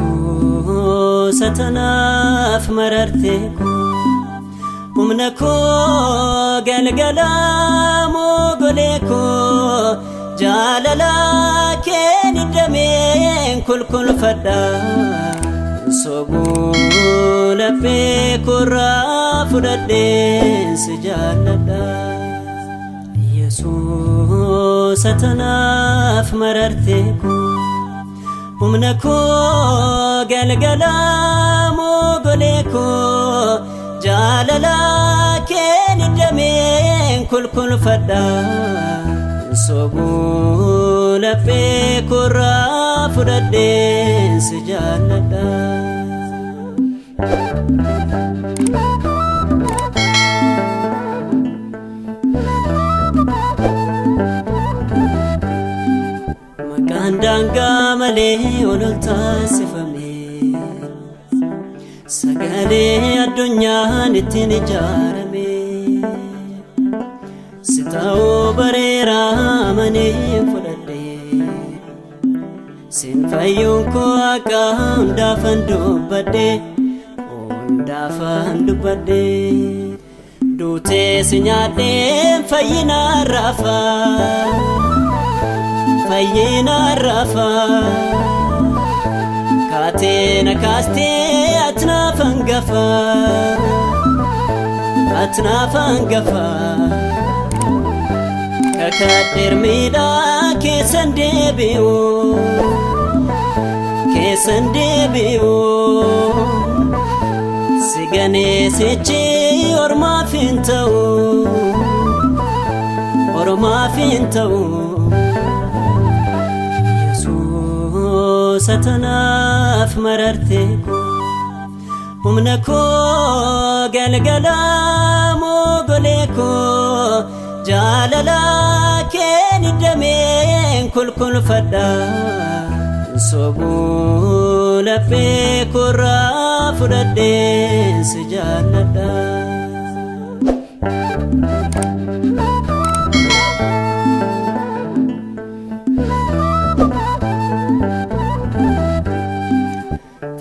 Yesuus atanaaf mararte koo humna koo galgala moogolee koo jaalala keen dameen kulkulfadha sobuu laphee koorraa fudhadheen si jaalladha. Yesuus atanaaf mararte koo humna koo galgala moogolee koo jaalala keen dameen kulkulfadha sobuu laphee koorraa fudhadheen si jaalladha. Maqaan daangaa malee ol ol taasifame sagalee addunyaan ittiin ijaarame si ta'uu bareera amanee fudhadhe sin fayyuun koo akka hundaafan dubbadhe hundaafan dubbadhe duutee si nyaadheen fayyinaan raafa fayyinaan raafa kaatee na kaastee ati naaf hangafa ati naaf hangafa kakadheer miidhaa keessan deebi'u keessan deebi'u si ganee sichi ormaaf hin ta'u ormaaf hin ta'u Yesuus atanaaf mararte koo humna koo galgala moogolee koo jaalala keen dameen kulkulfadha sobuu laphee koorraa fudhadheen si jaalladha.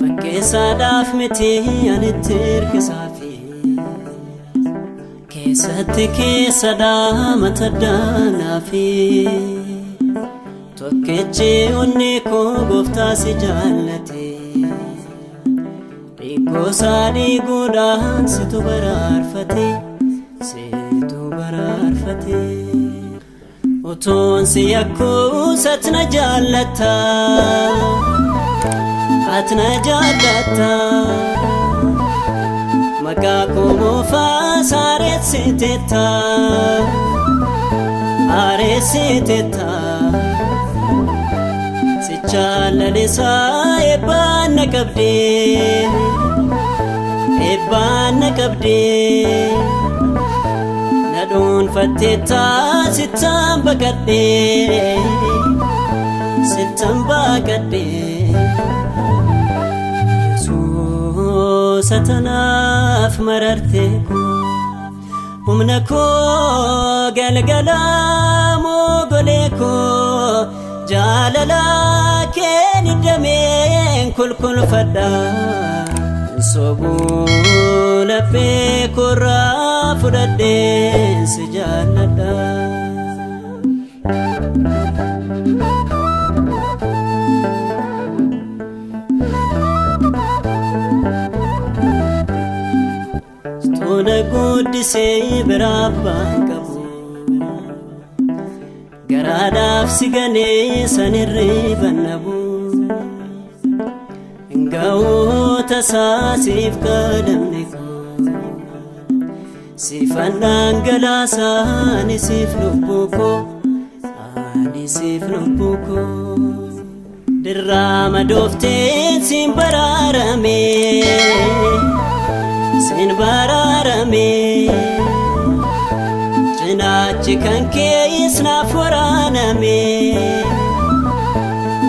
Fakkeessaadhaaf miti anitti hirkisaafi keessatti keessadhaa mata daanaafi tokkichi onnee koo gooftaa si jaallate dhiiggoosaa dhiiguudhaan situ baraarfate situ baraarfate. Utuun si yakkuus ati na jaallatta ati na jaallatta maqaa koo moofaa saareessiteetta haareessiteetta si jaalalisaa eebbaan na qabdee eebbaan na qabdee. Na dhuunfatteetta sittan baqadhee sittan baqadhee Yesuus atanaaf mararte koo humna koo galgala moogolee koo jaalala keen dameen kulkulfadha sobuu laphee koorraa fudhadheen si jaalladha. Tola guddisee biraa abbaan qabu garaadhaaf si ganee sanirree bannabu ga'oo tasaa siif kadhamne koo siifan dhangalaasaa ani siif lubbuu koo ani siif lubbuu koo Dirraama doofteen siin baraarame siin baraarame. Gurraachi kan kees naaf waraaname,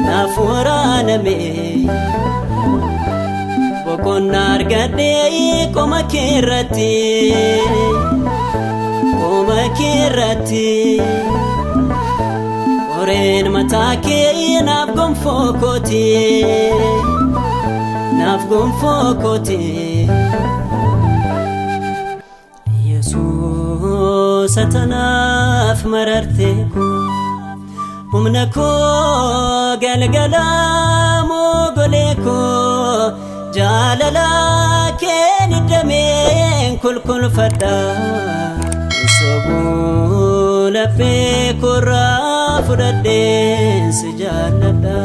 naaf waraaname. Boqonnaa argadhee qoma kee irratti, qoma kee irratti. Qoreen mataa kee naaf gonfoo kooti, naaf gonfoo kooti. Yesuus atanaaf mararte koo, humna koo galgala mogolee koo, jaalala keen dameen kulkulfadha. Sobuu laphee koorraa fudhadheen si jaalladha.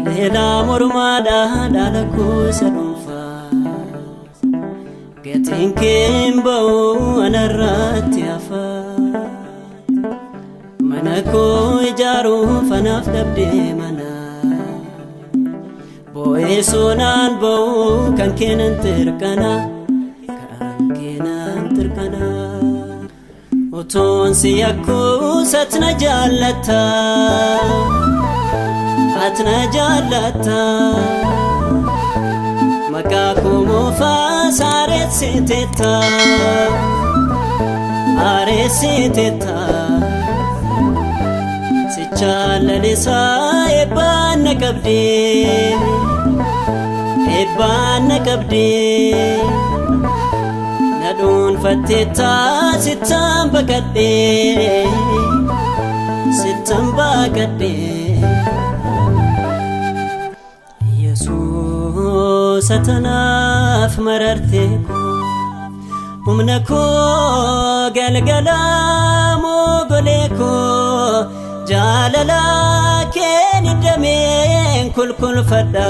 Leelaa mormaadhaa dhaala koo isa dhuunfaa. Gatiin kee hin ba'u anarratti hafa. Mana koo ijaaruuf anaaf dhabdee mana. Boo'ee sonaan ba'u kan keenan tirqana. Kan keenan tirqana. Utuun si yakkuus ati na jaallatta. Ati na jaallatta. Maqaa koo moofaa saareessiteetta. Aareessiteetta. Sichaan lalisaa eebbaan na qabdee. Eebbaan na qabdee. Na dhuunfatteetta sittaan baqadhee. Sittaan baqadhee. Yesuus atanaaf mararte koo, humna koo galgala mogolee koo, jaalala keen dameen kulkulfadha.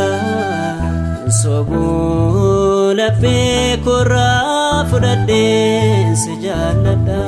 Sobuu laphee koorraa fudhadheen si jaalladha.